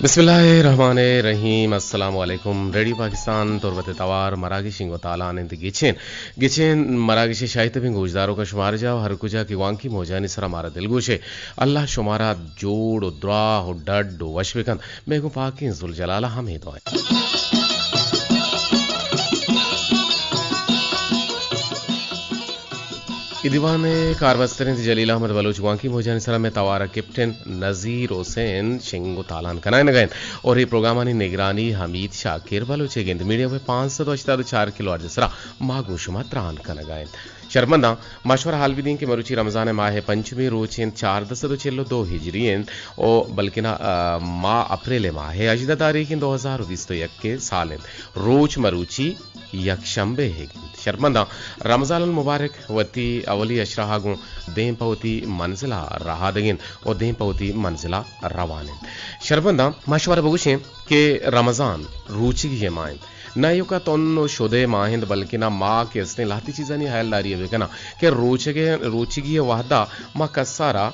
بسم اللہ الرحمن الرحیم۔ السلام علیکم۔ ریڈیو پاکستان تربت توار مراگش انگو تالان انت۔ گچین گچین مراگش شاہی تبیں گوشداروکاں شمار جاہ ہر کجا کہ گوانکی موجانی سرا مارا دلگوشے۔ اللہ شمارا جوڑ و دراہ و ڈڈ و وش بکن۔ بیگو پاکیں ذوالجلالہ ہمے دعائیں۔ اے دیوان ءِ کارمستر انت جلیل احمد بلوچ۔ گوانکی موجانی سرا مئے توار ءَ کیپٹن نذیر حسین شنگ و تالان کنائینگ ءَ انت اور اے پروگرامانی نگرانی حمید شاکر بلوچ ءِ گند۔ میڈیم ویو پانچ سد و ہشتاد و چار کلو ہرٹز ءِ سرا ما گوں شما تران کنگ ءَ انت۔ شرمنداں، ما شمارا حال بدیں کہ مروچی رمضان ءِ ماہ ءِ پنچمی روچ انت، چاردہ سد و چل و دو ہجری انت، او بلکنا، آ، ماہ اپریل ءِ ماہ ءِ ہژدہ تاریخ انت، دو ہزار و بیست و یک ءِ سال انت۔ روچ مروچی یک شمبے ئیگ انت۔ شرمنداں، رمضان المبارک وتی اولی عشرہ ءَ گوں دیم پہ وتی منزل ءَ رہادگ انت و دیم پہ وتی منزل ءَ روان انت۔ شرمنداں، ما شمارا بگوشیں کہ رمضان روچگی ءِ ماہ انت۔ نہ ایوکا تن و شدے ماہ انت، بلکنا ما کہ استیں لہتی چیزانی ہیالداری ءَ بکناں کہ روچگے، روچگی ءِ وہدا ما کسارا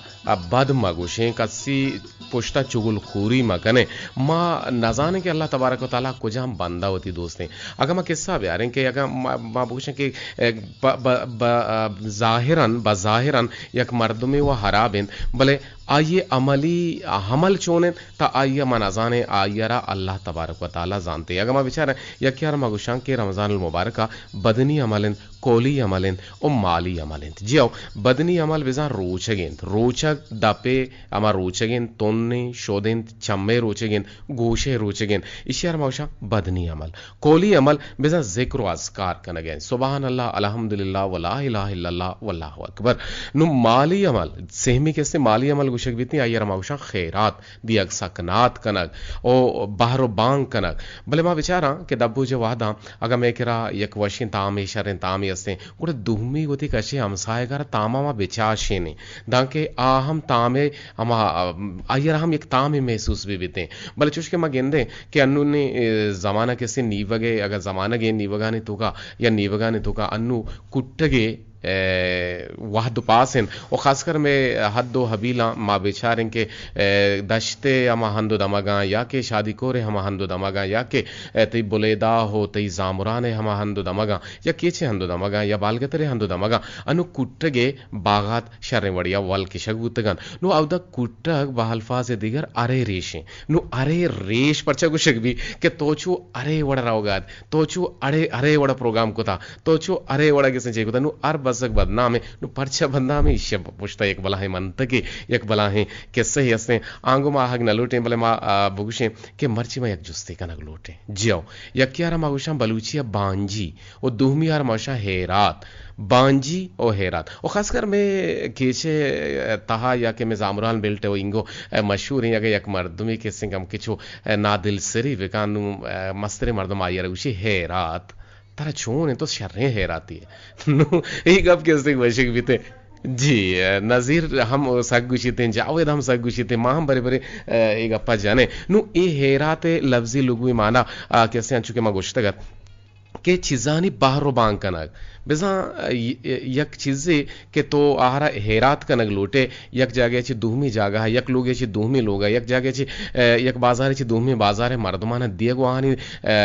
بد مہ گوشیں، کسی پشتا چغل خوری مہ کنیں۔ ما نزانیں کہ اللہ تبارک و تعالی کجام بندہ وتی دوستیں۔ اگاں ما قصہ بیاریں کہ اگاں ما، ما بگوشیں کہ، اے، ب-، ب-، ب-، ظاہراً، بظاہراً یک مردمے و حراب انت، بلے آئی عملی عمل چون انت، تا آئی ءَ ما نزانیں، آئی ءَ را اللہ تبارک و تعالی زانتے۔ اگاں ما بچاریں، یکے ءَ را ما گوشاں کہ رمضان المبارک ءَ بدنی عمل انت، قولی عمل انت و مالی عمل انت۔ جی ہو، بدنی عمل بزاں روچگ انت۔ روچگ دپے ہما روچگ انت، تنیں، شد انت، چمے روچگ انت، گوشے روچگ انت۔ ایشی ءَ را ما گوشاں بدنی عمل۔ قولی عمل بزاں ذکر و اذکار کنگ انت۔ سبحان اللہ، الحمدللہ، ولا الہ الا اللہ، واللہ اکبر۔ نو مالی عمل، سہمی کہ استیں مالی عمل گوشگ بیتیں، آئی ءَ را ما گوشاں خیرات۔ دیگ سکنات کنگ و بہر و بانگ کنگ۔ بلے ما بچاراں کہ دبوجہ وہداں اگاں مئے کرا یک وشیں تامے، شریں تامے استیں، گڑا دومی وتی کشیں ہمساہگ ءَ را تاما ما بچاشینیں، دانکہ آ ہم تامے ہما، آئی ءَ را ہم یک تامے محسوس بہ بیتیں۔ بلے چوش کہ ما گندیں کہ انونی، اے، زمانگ کہ استیں نیوگ ءِ، اگاں زمانگ ءِ نیوگانی توکا یا نیوگانی توکا انو کٹگ ءِ اے، وہد و پاس انت و خاص کر مئے حد و حبیلاں ما بچاریں کہ، اے، دشت ءِ ہما ہند و دمگاں یا کہ شادی کور ءِ ہما ہند و دمگاں یا کہ، اے، تئی بلیدہ و تئی زامران ءِ ہما ہند و دمگاں یا کیچ ءِ ہند و دمگاں یا بالگتر ءِ ہند و دمگاں انو کٹگ ءِ باغات شریں وڑیا ول کشگ بوتگ انت۔ نو اودا کٹگ بہ الفاظ دیگر ارے ریش انت۔ نو ارے ریش پرچا گوشگ بی کہ تو چو ارے وڑ روگ ءَ ات، تو چو ارے، ارے وڑ پروگرام کتا، تو چو ارے وڑا کسیں چے کتا، نو ہر بزگ بدنامیں، نو پرچا بدنامیں، ایشی پشتا یک بلاہیں منطقے، یک بلاہیں قصہ ہی ہستیں۔ آنگو ما آہگ نہ لوٹیں، بلے ما، آ، بگوشیں کہ مرچی ما یک جستے کنگ لوٹیں۔ جیو، یکے آرا ما گوشاں بلوچی ءَ بانجی، و دومی آرا ما گوشاں ہیرات۔ بانجی و ہیرات۔ و خاص کر مئے کیچ ءِ تہا یا کہ مئے زامران بیلٹ ءِ و اینگو مشہوریں، اگہ یک مردمے کسیں کم کچو نادلسری بکن، نو مستریں مردم آئی ءَ را گوشی ہیرات۔ ترا چون انت؟ تو شریں ہیراتی ئے۔ نو، اے گپ کسے گوشگ بیتیں۔ جی، نذیر ہم سک گوشیتیں، جاوید ہم سک گوشیتیں، ما ہم برے برے، اے گپا جنیں۔ نو، اے ہیرات ءِ لفظی لغوی معنی، آ، کسے انچو کہ ما گوشتگ ات کہ چیزانی بہر و بانگ کنگ۔ بزاں، ی-، یک چیزے کہ تو آہرا ہیرات کنگ لوٹے، یک جاگہ چہ دومی جاگہ، یک لوگے چہ دومی لوگا، یک جاگہ چہ، اے، یک بازارے چہ دومی بازارے، مردمانا دیگ و آہانی، اے،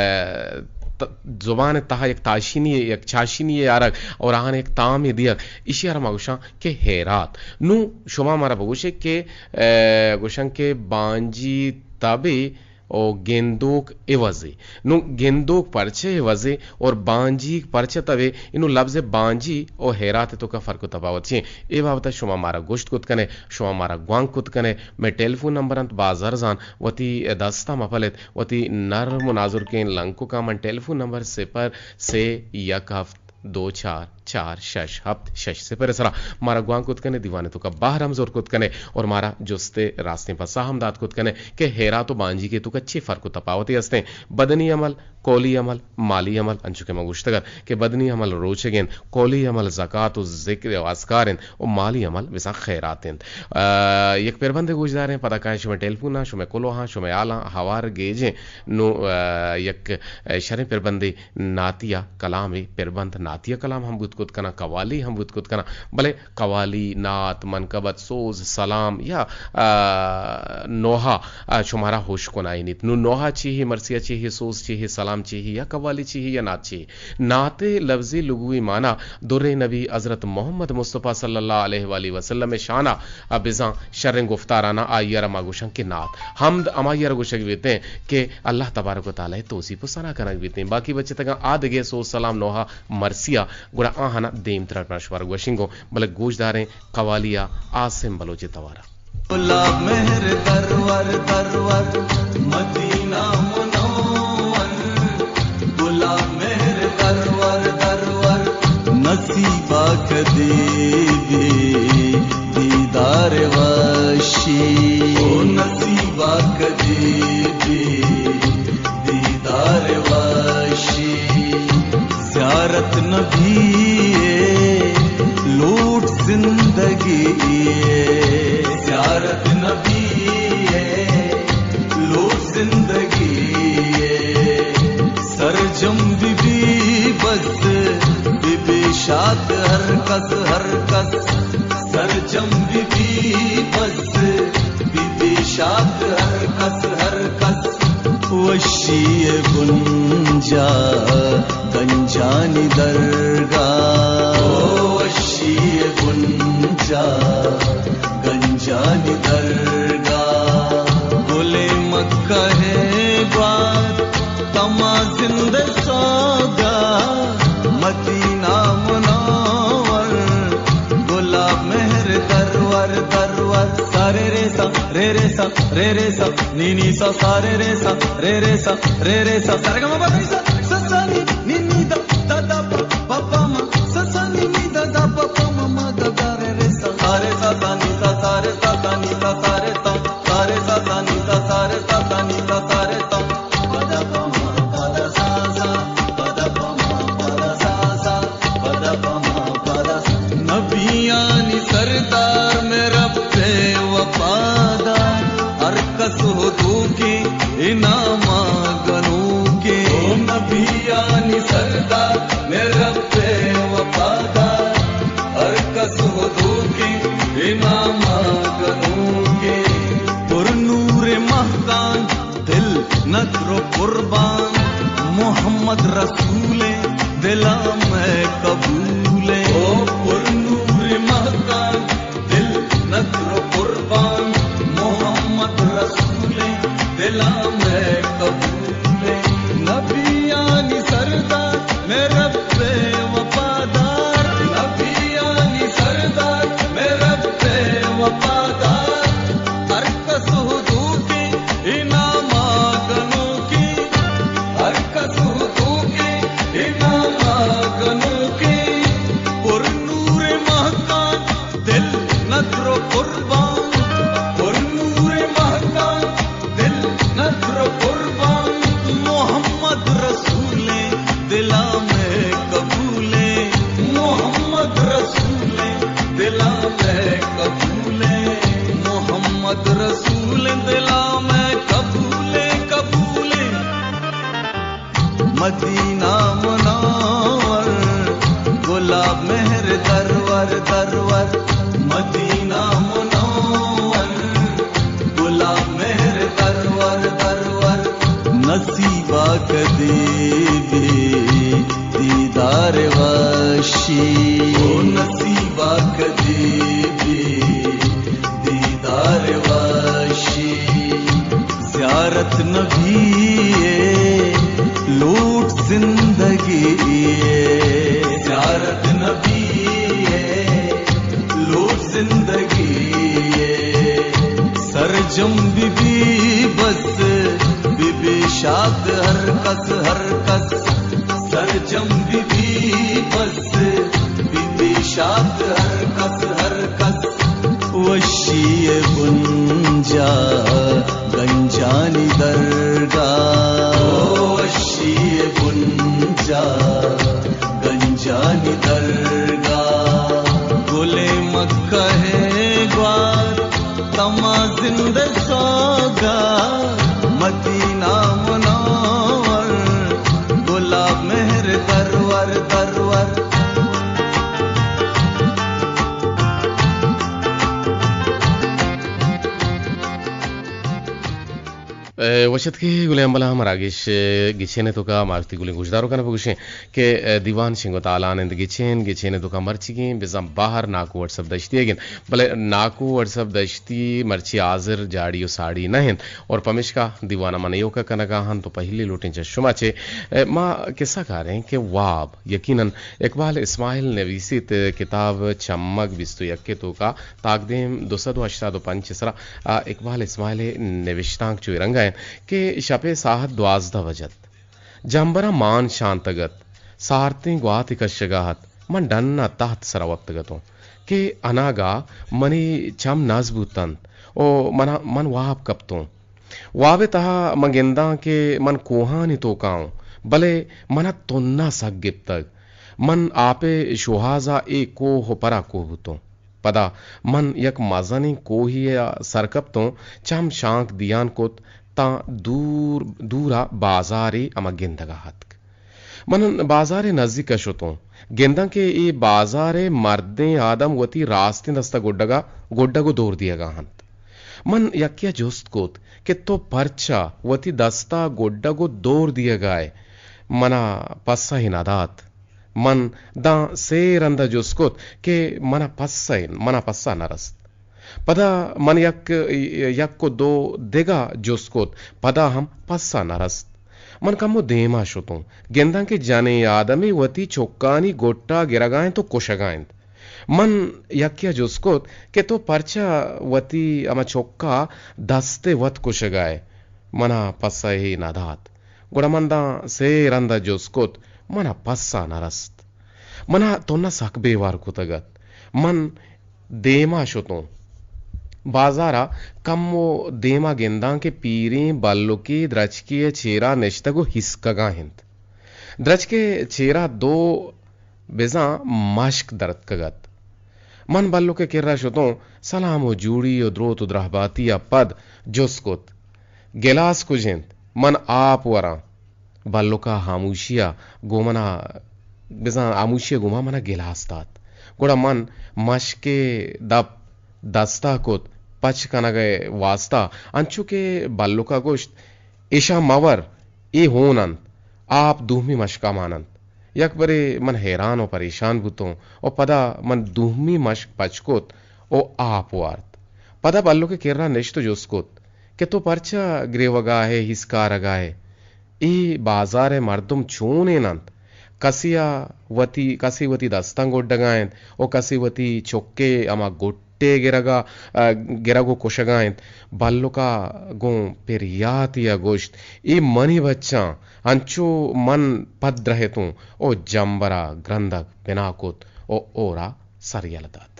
ت-، زبان تہا یک تاشینی، یک چاشینی آرگ اور آہان یک تامے دیگ، ایشی آرا ما گوشاں کہ ہیرات۔ نو شما مارا بگوشے کہ، اے، گوشن کہ بانجی تبے و گندوک عوضے۔ نوں گندوک پرچہ عوضے اور بانجیگ پرچہ تبے؟ انوں لبز بانجی و ہیرات توکا فرق و تپاوت چے؟ اے بابتا شما مارا گوشت کت کنے، شما مارا گوانک کت کنے۔ مئے ٹیلیفون نمبر انت، بازار زان وتی دستا مپلت، وتی نرم و نازرکیں لنکوکا من ٹیلیفون نمبر صفر سے یک ہفت دو چار چار شش ہپت شش صفر سرا مارا گوانک کت کنے، دیوانے توکا بہر ہم زور کت کنے اور مارا جستے راستیں پسہ ہم دات کت کنے کہ ہیرات و بانجیگے توکا چی فرق و تپاوتے استیں۔ بدنی عمل، قولی عمل، مالی عمل، انچو کہ ما گوشتگ ات کہ بدنی عمل روچگ انت، قولی عمل زکات و ذکر و اذکار انت و مالی عمل بزاں خیرات انت۔ آ، یک پربندے گوشداریں، پدا کائیں شمئے ٹیلیفوناں، شمئے کلوہاں، شمئے حالاں، ہوار گیجیں۔ نوں، آ، یک، آ، شریں پربندے نعتیہ کلامے، پربند نعتیہ کلام ہم بوت کت کناں، قوالی ہم بوت کت کناں، بلے قوالی، نعت، منقبت، سوز، سلام یا، آ، نوحہ، آ، شمارا ہوش کنائینیت۔ نوں نوحہ چی ہی، مرثیہ چی ہی، سوز چی ہی، سلام چی ہی یا قوالی چی ہی یا نعت چی ہی؟ نعت ءِ لفظی لغوی معنی در نبی حضرت محمد مصطفی صلی اللہ علیہ وآلہ وسلم ءِ شان ءَ بزاں شریں گفتاراناں آئی ءَ را ما گوشاں کہ نعت۔ حمد ہمائی ءَ را گوشگ بیتیں کہ اللہ تبارک و تعالی ءِ توصیف و ثنا کنگ بیتیں۔ باقی بچتگاں آ دگہ سوز، سلام، نوحہ، مرثیہ، گڑا آہانا دیمترا پہ شمارا گوشیں گوں، بلے گوش داریں قوالی ءَ عاصم بلوچ ءِ توارا۔ گلاب مہر درور درور مدینہ منور، گلاب مہر درور درور، نصیبا کدی بی دیدار وشی، او نصیبا کدی بی دیدار وشی۔ زیارت نبی ءِ لوٹ زندگی ءِ، زیارت نبی ءِ لوٹ زندگی ءِ۔ سرجم بی بی بس، بی بی شاد ہر کس، ہر کس۔ سرجم بی بی بس، بی بی شاد ہر کس، ہر کس۔ وشی ءِ بنجا گنجانی درگاہ، او وشی ءِ بنجا گنجانی درگاہ۔ گل مکہ ءِ گوات، تما زند ءِ سوگا، مدینہ منور، گلاب مہر درور درور۔ سارے رے سا، رے رے سا، رے رے سا، نی نی سا، سارے رے سا، رے رے سا، رے رے سا۔ سارے گا ما پا دے سا، سا سا نی، نی نی دا، دا دا پا، پا پا ما، سا سا نی نی دا دا پا پا ما، ما دا دا رے رے سا۔ سارے سا سا نی سا، سارے سا سا نی سا، سارے سا۔ سارے سا سا نی سا، سارے سا سا نی سا، سارے سا۔ پدا پا ما، پدا سا سا، پدا پا ما، پدا سا سا، پدا پا ما، پدا سا۔ نبیانی سردار مئے رب ءِ وفادار، ہر کس ہدوکیں انعاما گنوکیں۔ او نبیانی سردار مئے رب ءِ وفادار، ہر کس ہدوکیں انعاما گنوکیں۔ پر نور مہکان دل نذر و قربان، محمد رسول ءِ دلا مئے قبول ءِ۔ او پر نور مہکان دل نذر و قربان، محمد رسول ءِ دلا مئے قبول ءِ۔ نبیانی سردار مئے رب ءِ وفادار، نبیانی سردار مئے رب ءِ وفادار۔ ہر کس ہدوکیں انعاما گنوکیں، ہر کس ہدوکیں انعاما گنوکیں۔ پر نور مہکان دل نذر و قربان، پر نور مہکان دل نذر و قربان، محمد رسول ءِ دلا مئے قبول ءِ، محمد رسول ءِ دلا مئے قبول ءِ، محمد رسول ءِ دلا مئے قبول ءِ، قبول ءِ۔ مدینہ منور، گلاب مہر درور درور، مدینہ منور، گلاب مہر درور درور۔ نصیبا کدی بی دیدار وشی، او نصیبا کدی بی دیدار وشی۔ زیارت نبی ءِ لوٹ زندگی ءِ، زیارت نبی ءِ لوٹ زندگی ءِ۔ سرجم بی بی بس، بی بی شاد ہر کس، ہر کس۔ سرجم بی بی بس، بی بی شاد ہر کس، ہر کس۔ وشی ءِ بنجا گنجانی درگاہ، وشی ءِ بنجا گنجانی درگاہ۔ گل مکہ ءِ گوات، تما زند ءِ سوگا، مدینہ منور، گلاب مہر درور درور۔ اے، وش اتکے گلیں ہمبلاں، مراگش، اے، گچین ءِ توکا ما وتی گلیں گوشداروکاں بگوشیں کہ، اے، دیوان شنگ ءُ تالان اِنت۔ گچین، گچین ءِ توکا مرچیگیں بزاں بہر ناکو وٹس اپ دشتی ئیگ اِنت، بلے ناکو وٹس اپ دشتی مرچی حاضر جاڑی ءُ ساڑی نہ اِنت اور پمیشکا دیوان ءَ من ایوکا کنگا اَنت تو پہلی لوٹیں چہ شما چے، اے، ما کسہ کاریں کہ واب، یقیناً اقبال اسماعیل نویسیت، کتاب چمگ بیست ءُ یک ءِ توکا تاکدیم دو سد ءُ ہشتاد ءُ پنچ ءِ سرا، آ، اقبال اسماعیل ءِ نوشتانک چو اے رنگا اِنت کہ شپ ءِ ساعت دوازدہ بج اَت۔ جمبراں مان شانتگ اَت۔ سارتیں گواتے کشگا اَت۔ من ڈن ءَ تحت سرا وپتگ اَتوں کہ اناگاہ منی چم نز بوت اَنت ءُ من، من واب کپتوں۔ واب ءِ تہا من گنداں کہ من کوہانی توکا اوں، بلے من ءَ تنا سک گپتگ۔ من آپ ءِ شوہاز ءَ اے کوہ ءُ پرا کوہ بوتوں۔ پدا من یک مزنیں کوہے ءَ سر کپتوں، چم شانک دیان کت تاں دور، دور ءَ بازارے ہما گندگ ءَ اتک۔ من بازار ءِ نزیک ءَ شتوں، گنداں کہ اے بازار ءِ مردیں آدم وتی راستیں دست ءَ گڈگ ءَ، گڈگ ءُ دور دیگ ءَ اَنت۔ من یکے ءَ جست کت کہ تو پرچا وتی دست ءَ گڈگ ءُ دور دیگ ءَ ئے؟ من ءَ پسہ ئے نہ دات۔ من داں سے رند ءَ جست کت کہ من ءَ پسہ، من ءَ پسہ نہ رست۔ پدا من یک، یک ءُ دو دگہ جست کت، پدا ہم پسہ نہ رست۔ من کمو دیما شتوں، گنداں کہ جنیں آدمے وتی چکانی گٹ ءَ گرگ ءَ اِنت ءُ کشگ ءَ اِنت۔ من یکے ءَ جست کت کہ تو پرچا وتی ہما چک ءَ دست ءَ وت کشگ ءَ ئے؟ من ءَ پسہ ئے نہ دات۔ گڑا من داں سے رند ءَ جست کت، من ءَ پسہ نہ رست۔ من ءَ تنا سک بے وار کتگ اَت۔ من دیما شتوں۔ بازار ءَ کمو دیما گنداں کہ پیریں بلکے درچکے ءِ چیرا نشتگ ءُ ہسکگ ءَ اِنت۔ درچک ءِ چیرا دو بزاں مشک درتکگ اَت۔ من بلک ءِ کرا شتوں، سلام ءُ جوڑی ءُ دروت ءُ درہباتی ءَ پد جست کت، گلاس کج اِنت؟ من آپ وراں۔ بلک ءَ ہاموشی ءَ گوں من ءَ بزاں ہاموشی ءَ گوما من ءَ گلاس دات۔ گڑا من مشک ءِ دپ دست ءَ کت پچ کنگ ءِ واستا، انچو کہ بلک ءَ گوشت، ایشاں مہ ور، اے ہون اَنت، آپ دومی مشک ءَ مان اَنت۔ یک برے من حیران ءُ پریشان بوتوں ءُ پدا من دومی مشک پچ کت ءُ آپ وارت۔ پدا بلک ءِ کرا نشت ءُ جست کت کہ تو پرچا گریوگ ءَ ئے، ہیسکارگ ءَ ئے؟ اے بازار ءِ مردم چونیں اَنت؟ کسے ءَ وتی، کسے وتی دستاں گڈگ ءَ اِنت ءُ کسے وتی چک ءِ ہما گٹ ءِ گرگ ءَ، گرگ ءُ کشگ ءَ اِنت۔ بلک ءَ گوں پریاتے ءَ گوشت، اے منی بچاں، انچو من پد درہتوں ءُ جمبر ءَ گرندگ بنا کت ءُ ہور ءَ سر یلہ دات۔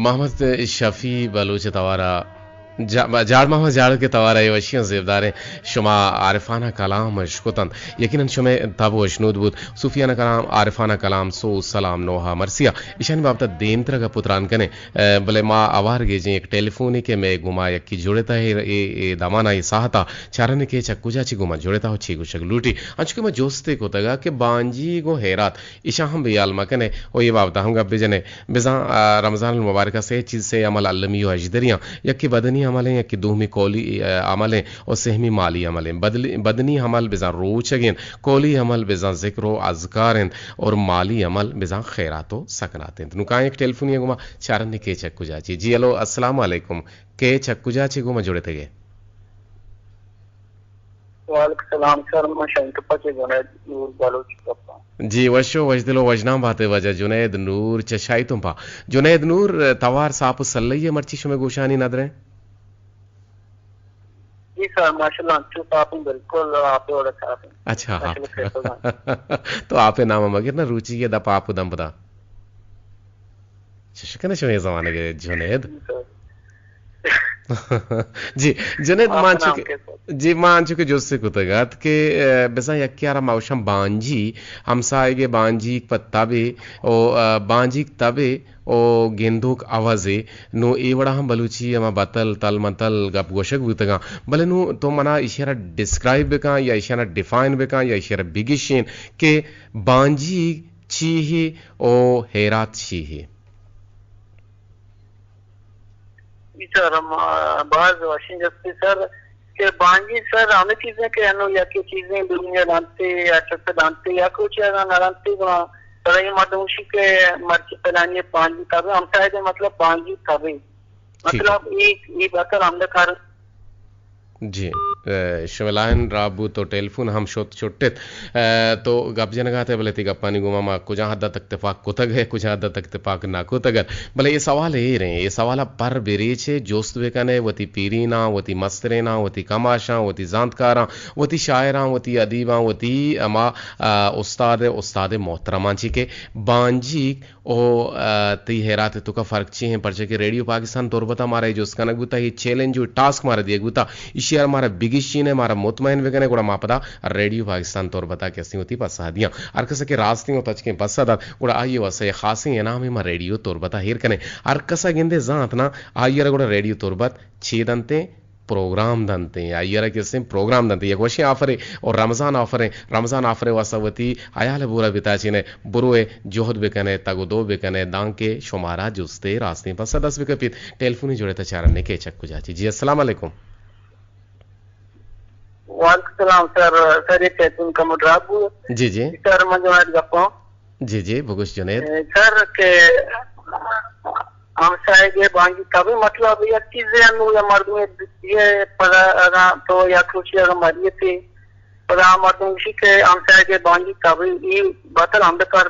محمد شفیع بلوچ توارا جا-، جاڑ محمد جاڑ کہ توارا اے وشیاں زیبداریں شما عارفانہ کلام اشکتنت۔ یقیناً شمئے تب وشنود بوت۔ صوفیانہ کلام، عارفانہ کلام، سو سلام نوحہ مرثیہ، ایشانی بابت ءَ دیمترا گپ ءُ تران کنیں۔ ءَ، بلے ما اوار گیجیں یک ٹیلیفونے کہ مئے گوما یکے جڑتہ اے، اے، اے دمانا، اے ساعتا۔ چارنے کہ چہ کجا چہ گوما جڑتہ ءُ چی گوشگ لوٹی۔ انچو کہ ما جستے کتگا کہ بانجیگ ءُ ہیرات، ایشاں ہم بے ہیال مکنیں ءُ اے بابتا ہم گپ بجنیں۔ بزاں، آ، رمضان المبارک ءَ سے چیز، سے عمل المی ءُ ہژدریاں، یکے بدنی عملیں، یکے دومی قولی، آ، عملیں ءُ سہمی مالی عملیں۔ بدلی، بدنی عمل بزاں روچگ انت، قولی عمل بزاں ذکر ءُ اذکار انت اور مالی عمل بزاں خیرات ءُ سکنات انت۔ نوں کائیں یک ٹیلیفونے گوما، چارنے کہ چہ کجا چہ۔ جی ہلو، السلام علیکم۔ کہ چہ کجا چہ گوما جڑتگے؟ وعلیکم السلام سر، من شاہین تپا چہ جنید نور بلوچ گپاں۔ جی وشو وشدل ءُ وشنام باتے واجہ جنید نور چہ شاہی تمپا۔ جنید نور، توار ساپ ءُ سلئی ءَ مرچی شمئے گوشانی ندریں؟ جی سر، ماشاءاللہ، انچو ساپ ایں، بالکل آپ وڑا ساپ ایں۔ اچھا، ماشاءاللہ، آپ۔ خیر تو جان۔ تو آپ نام مگر نا، روچی ءَ دپ آپ دم پدا۔ چش کنئے شمئے زمانگ ءَ جنید؟ جی سر۔ جی، جنید، آپ ما انچو نام کہ، کیسے؟ جی، ما انچو کہ جستے کتگ ات کہ، ءَ، بزاں یکے ءَ را ما گوشاں بانجی، ہمساہگ ءِ بانجیگ پہ تبے، او، ءَ، بانجیگ تبے، او گندوک عوضے۔ نوں اے وڑا ہم بلوچی ءَ ہما بتل، تل متل گپ گوشگ بوتگاں۔ بلے نوں تو منا ایشی ءَ را ڈسکرائب بکن یا ایشی ءَ را ڈیفائن بکن یا ایشی ءَ را بگشین کہ بانجیگ چی ہے او ہیرات چی ہے؟ جی سر، ہم، آ، باز وشیں جستے سر کہ بانجی سر ہمے چیزیں کہ انو یکے چیزیں دنیا دانتے یا چک دانتے یا کچھ اگاں نہ دانتے گڑا پدا اے مردم گوشی کہ مرچی پلانی بانجی تبے، ہمساہگ ءِ مطلب بانجی تبے۔ ٹھیک ہے۔ مطلب اے، اے بہتر ہمدا کار۔ جی، ءَ، شمئے لائن راہ بوت ءُ ٹیلیفون ہم شت چٹت۔ ءَ، تو گپ جنگا ات ئے، بلے تئی گپانی گوما ما کجا حد تک تپاک کتگ ءُ کجا حد تک تپاک نہ کتگ ات۔ بلے اے سوال ایر ایں، اے سوال ءَ پر بریچ ئے، جست بکن ئے، وتی پیریناں، وتی مستریناں، وتی کماشاں، وتی زانتکاراں، وتی شاعراں، وتی ادیباں، وتی ہما، ءَ، استاد، استاد محترماں چی کہ بانجیگ او، ءَ، تئی ہیرات ءِ توکا فرق چی ایں؟ پرچا کہ ریڈیو پاکستان تربت ءَ مارا اے جست کنگ بوتا، اے چیلنج ءُ ٹاسک مارا دیگ بوتا، ایشی ءَ را مارا بگشین ئے، مارا مطمئن بکن ئے، گڑا ما پدا ریڈیو پاکستان تربت ءَ کہ استیں وتی پسہ دیاں۔ ہر کس ءَ کہ راستیں ءُ تچکیں پسہ دات، گڑا آئی ءِ واسطہ یک خاصیں انعامے ما ریڈیو تربت ءَ ایر کنیں۔ ہر کس ءَ گندے زانت نا، آئی ءَ را گڑا ریڈیو تربت چے دنت ایں؟ پروگرام دنت ایں، آئی ءَ را کہ استیں پروگرام دنت ایں۔ یک وشیں آفرے اور رمضان آفرے، رمضان آفرے واسطہ وتی حیال ءِ بورا بتاچین ئے، برو ئے، جہد بکن ئے، تگ ءُ دو بکن ئے، دانکہ شمارا جستے راستیں پسہ دست بکپیت۔ ٹیلیفونی جوڑے تا چارنے کہ چک کجا چی۔ جی السلام علیکم۔ وعلیکم السلام سر، سر یہ ٹیلیفون کمو ڈراپ بو۔ جی جی۔ سر من جنید گپاں۔ جی جی، بگوش جنید۔ اے، سر کہ ہمسائگ ءِ بانجی تبے مطلب یک چیزے انو یا مردم یہ پدا اگاں تو یا کروچی اگاں مریتے پدا مردم گوشی کہ ہمسائگ ءِ بانجی تبے، ای بطل ہمدا کار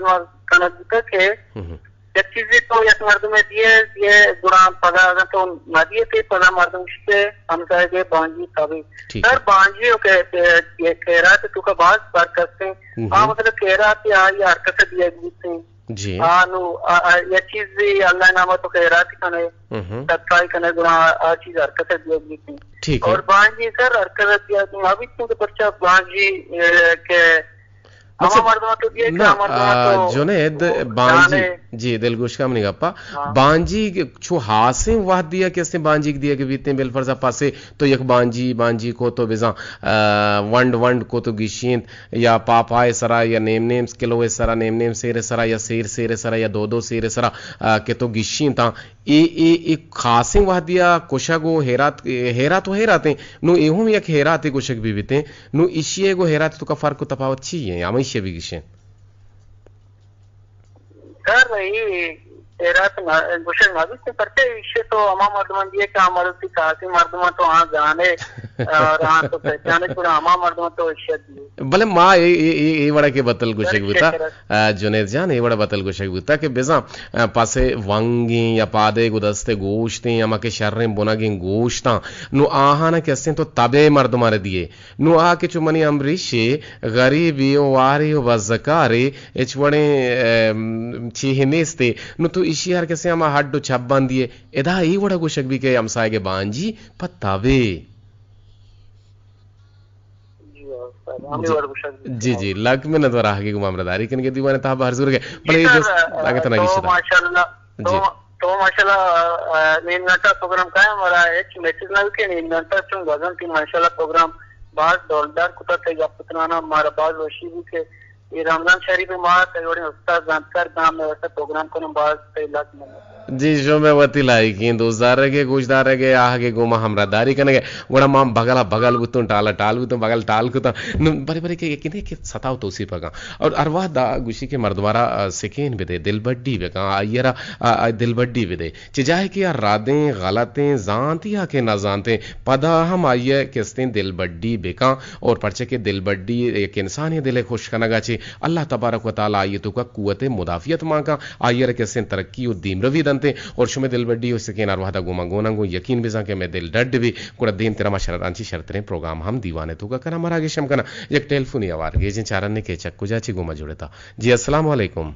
کنگ بوتا کہ ہم۔ یک چیزے تو یک مردم دیے، دیے گڑا پدا اگاں تو ندیے تے پدا مردم گوشی کہ ہمسائگ ءِ بانجی تبے۔ ٹھیک سر ہے۔ بانجی و کہ، کہ، کہ خیرات تو کا باز فرق کرتے ہیں۔ ہم۔ آ مطلب خیرات آئی ہر کس دیگ بوتے ہیں۔ جی۔ آ نو، آ، آ، یک چیز بھی اللہ نامہ تو خیرات کنے، ہم۔ صدقہ کنے گڑا آ چیز ہر کس دیگ بوتے ہیں۔ ٹھیک ہے۔ اور بانجی سر ہر کس دیگ بوتے ہیں۔ ابھی تو پرچا بانجی، اے، کہ ہما مطلب، مردم تو دیے کہ نہ، ہما مردم آ، تو جنید، بانجی، جی، دلگوش کا منی گپا۔ ہاں۔ بانجی چو ہاسیں وہد دیا کہ استیں بانجی دیا کہ بیتیں بالفرض پاسے تو یک بانجی، بانجی کو تو بزاں، آ، ونڈ ونڈ کو تو گشینت یا پاپائے سرا یا نیم نیم کلوے سرا، نیم نیم سیرے سرا یا سیر سیرے سرا یا دو دو سیرے سرا، آ، کہ تو گشینتاں۔ اے، اے، اے خاصیں وہدیا کشگ و ہیرات، ہیرات و ہیراتیں۔ نوں اے ہم یک ہیراتے گوشگ بہ بیتیں۔ نوں ایشی ء گوں ہیرات ء توکا فرق و تپاوت چی ایں؟ ہمے ایشی ء بہ گشیں۔ سر، اے ہیرات نہ، گوشگ نہ بیت، پرچہ ایشی تو ہما مردمان دیئے کہ آ مرد وتی خاصیں مردمان تو آ زانے۔ اور ہاں تو پہچانے گڑا ہما مردم تو عزت دیے۔ بلے ما اے، اے، اے، اے وڑا کہ بتل گوشگ بوتا، آ، جنید جان، اے وڑا بتل گوشگ بوتا کہ بزاں، آ، پس ونگیں یا پادے گدستے گوشتیں، ہما کہ شریں بنگیں گوشتاں، نو آہانا کہ استیں تو تبے مردماں دیے۔ نو آ کہ چو منی امریشے غریبی و واری و بزکارے، ہچ وڑیں، ام، چیہے نیستے، نو تو ایشی ہر کسے ہما ہڈ و چباں دیے۔ ادا اے وڑا گوشگ بی کہ ہمسائگ بانجی پہ تبے۔ جی، ہاں، سر، ہمے جی۔ وڑ گوشگ۔ جی، جی، لک منت وار آہگے گوں ہمراہداری کنگے دیوان تہا بہر زورگے۔ جی بلے اے سر، دوست، اگہ تنا تو گیشتر۔ ماشاءاللہ، جی۔ تو، تو ماشاءاللہ، آ، نیم گھنٹہ پروگرام قائم، مارا ہچ میسج نہ کہ نیم گھنٹہ چون گزن کہ ماشاءاللہ پروگرام باز ڈولدار کتا، تئی گپ ترانا مارا باز وشی بی کہ اے رمضان شریف ماہ تئی وڑیں استاد زانتکار گام میں واسطہ پروگرام کنوں، باز تئی لک منت۔ جی، شمئے وتی لائکیں دوست دارگ ء گوشدارگ ء آہگ ء گوں ما ہمراہ داری کنگ ء، گڑا ما بگل ء بگل بوتوں، ٹال ء ٹال بوتوں، بگل ٹال کتاں۔ نوں برے برے کہ یکے نے کہ ستا و توسیپ کاں۔ اور ہر وہد ء گوشی کہ مردمارا، آ، سکین بدے، دلبڈی بکاں، آئی ء را، آ، آ، دلبڈی بدے۔ چہ جاہے کہ آ ردیں، غلطیں، زانت یا کہ نہ زانتیں، پدا ہم آئی ء کستیں دلبڈی بکاں۔ اور پرچہ کہ دلبڈی یک انسانے دل ء خوش کنگ ء چہ اللہ تبارک و تعالی آئی ء توکا قوت مدافعت مان کن، آئی ء را کسیں ترقی و دیمروی دنت۔ اور شمئے دلبڈی و سکین ہر وہدا گوں ما گون انت، گوں یقین بزان کہ مئے دل ڈڈ بی، گڑا دیم ترا ما شر، انچیں شرتریں پروگرام ہم دیوان ء توکا کناں، مراگش ہم کناں۔ یک ٹیلیفونی ہوار گیجیں، چارنے کہ چک کجا چی گوں ما جڑتا۔ جی، السلام علیکم۔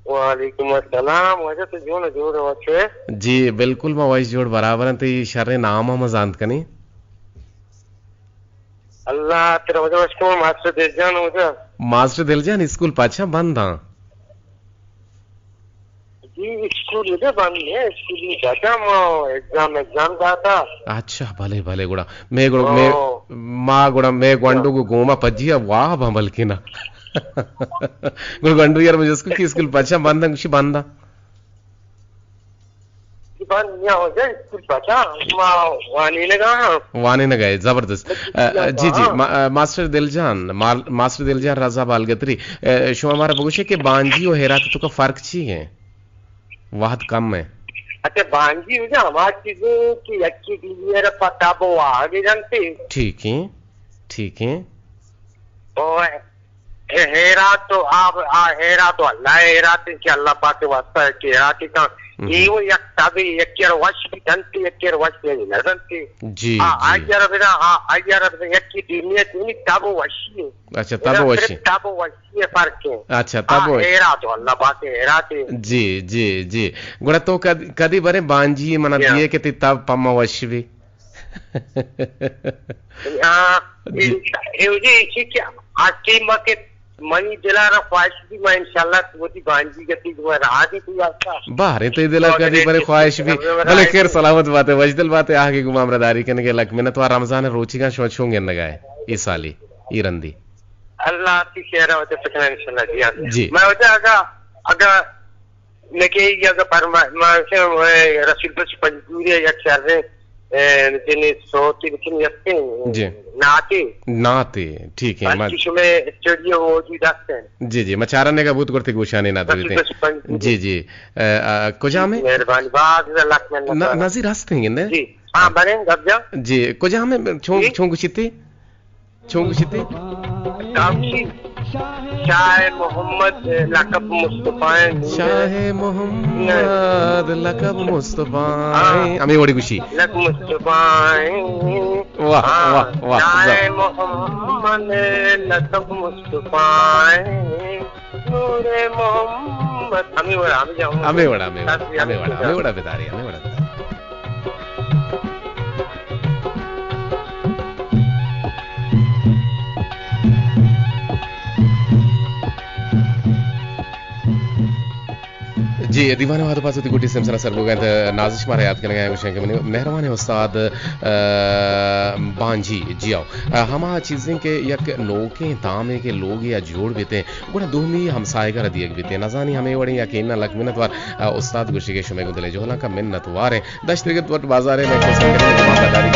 وعلیکم السلام، واجہ تو جون جوڑ وچے؟ جی، بالکل ما وش جوڑ برابر انت، تئی شریں نام ہم زانت کنی؟ اللہ تیرا وجہ وش کن، ماسٹر دل جان وجہ۔ ماسٹر دل جان، اسکول پچھا بند ہاں؟ جی، اسکول وجہ بند ہے، اسکول میں جاتا، ما ایگزام، ایگزام داتا۔ اچھا، بھلے، بھلے، گڑا۔ میں گڑا، میں، او۔ ما گڑا، میں گونڈو کو گوما پجی اب واہ بھا بلکہ نا۔ گڑا گونڈو یار مجھے اسکول کی اسکول پچھا بند ہاں، کچھ بند ہاں؟ بند نیا ہو جائے، اسکول پچا، ما وانینگا ہاں۔ وانینگا ہے، زبردست۔ بس آ، آ، جی، جی، ہاں۔ ما-، آ، ماسٹر دل جان، مال-، ماسٹر دل جان رضا بالگتری، آ، شما ہمارا بگوشے کہ بانجی و ہیرات توکا فرق چی ہے؟ وہد کم ہے۔ اچھا، بانجی ہو جا ہما چیزیں کہ یکی دیگی را پتا بو آگے جانتے۔ ٹھیک ہے، ٹھیک ہے۔ او اے ہیرات تو آپ، آ ہیرات تو اللہ ہیرات کہ اللہ پاک کے واسطہ ہے کہ ہیرات کا۔ ہم۔ یہ وہ یک تابع، یک کر وش بھی دنتے، یک کر وش بھی نہ دنتے۔ جی، آ، جی۔ آئی عرب نا، آ، آئی عرب نا، یک کی دنیا دینی تابع وشی ہے۔ اچھا، تابع وشی۔ صرف تابع وشی ہے فرق ہے۔ اچھا، آ، تابع وشی۔ ہیرات تو اللہ پاک کے ہیرات ہے۔ جی، جی، جی۔ گڑا تو کد-، کدی برے بانجی منا جی۔ دیے کہ تی تاب پما وش بھی۔ ہاں، جی۔ اے، اے وجہ ایشی کہ آ ٹیم کہ منی دل ء را خواہش بی، ما انشاءاللہ وتی بانجی گتی گما راہ دی تو آتا۔ باریں تئی دل ء کدی برے خواہش بی۔ بلے خیر، سلامت باتے، وشدل باتے، آہگے گما ہمراہ داری کنگے، لک منت وار۔ رمضان روچیگاں شما چون گندگا ہے؟ اے سالی، اے رندی۔ اللہ تی شہر وتے پکنا انشاءاللہ جی۔ جی۔ میں وتے اگا، اگا نکے یا اگا پر ما، ما، رسول بخش پنجگوری یک شر، اے، جنی صوتی بکن یستے، جی۔ ناتے۔ ناتے، ٹھیک ہے، بلکہ ما شمے اسٹوڈیو موجود ہستیں۔ جی، جی، ما چارنے کا بہت کرتے گوشانے ناتے بسو، بیتے۔ بسو، پنج۔ جی، جی۔ اے، آ، کجا میں؟ مہربانی، باز لک منت۔ ن-، نظیر ہستیں گندے؟ جی۔ ہاں، بنے، گپ جا۔ جی، کجا میں؟ چون، جی۔ چون گوشتے؟ چون گوشتے؟ کافی۔ شاہ محمد لقب مصطفی۔ شاہ محمد لقب مصطفی۔ ہاں۔ ہمیں وڑی گوشی۔ لقب مصطفی۔ واہ، ہاں، واہ، واہ، شاہ زبر۔ محمد لقب مصطفی، نور محمد۔ ہمیں وڑا، ہمیں جاؤں۔ ہمیں وڑا، ہمیں وڑا، ہمیں وڑا، ہمیں وڑا بداری، ہمیں وڑا بداری۔ جی، دیوان وہد پاس وتی گڈی سمسرا سر بوگ انت۔ نازش مارا یاد کنگا ہیں، گوشیں کہ منی مہروان استاد، آ، بانجی، جی آؤ۔ آ، ہما چیزیں کہ یک نوکیں تامے کہ لوگے آ جوڑ بیتے، گڑا دومی ہمسائگا را دیگ بیتے۔ نزانی ہمیں وڑیں یا کہ انہاں لک منت وار، آ، استاد گوشی کہ شمے گوں دلے جہلاں کا منت واریں۔ دشت گرد وٹ بازارے میں کسان کریں، جماعت داری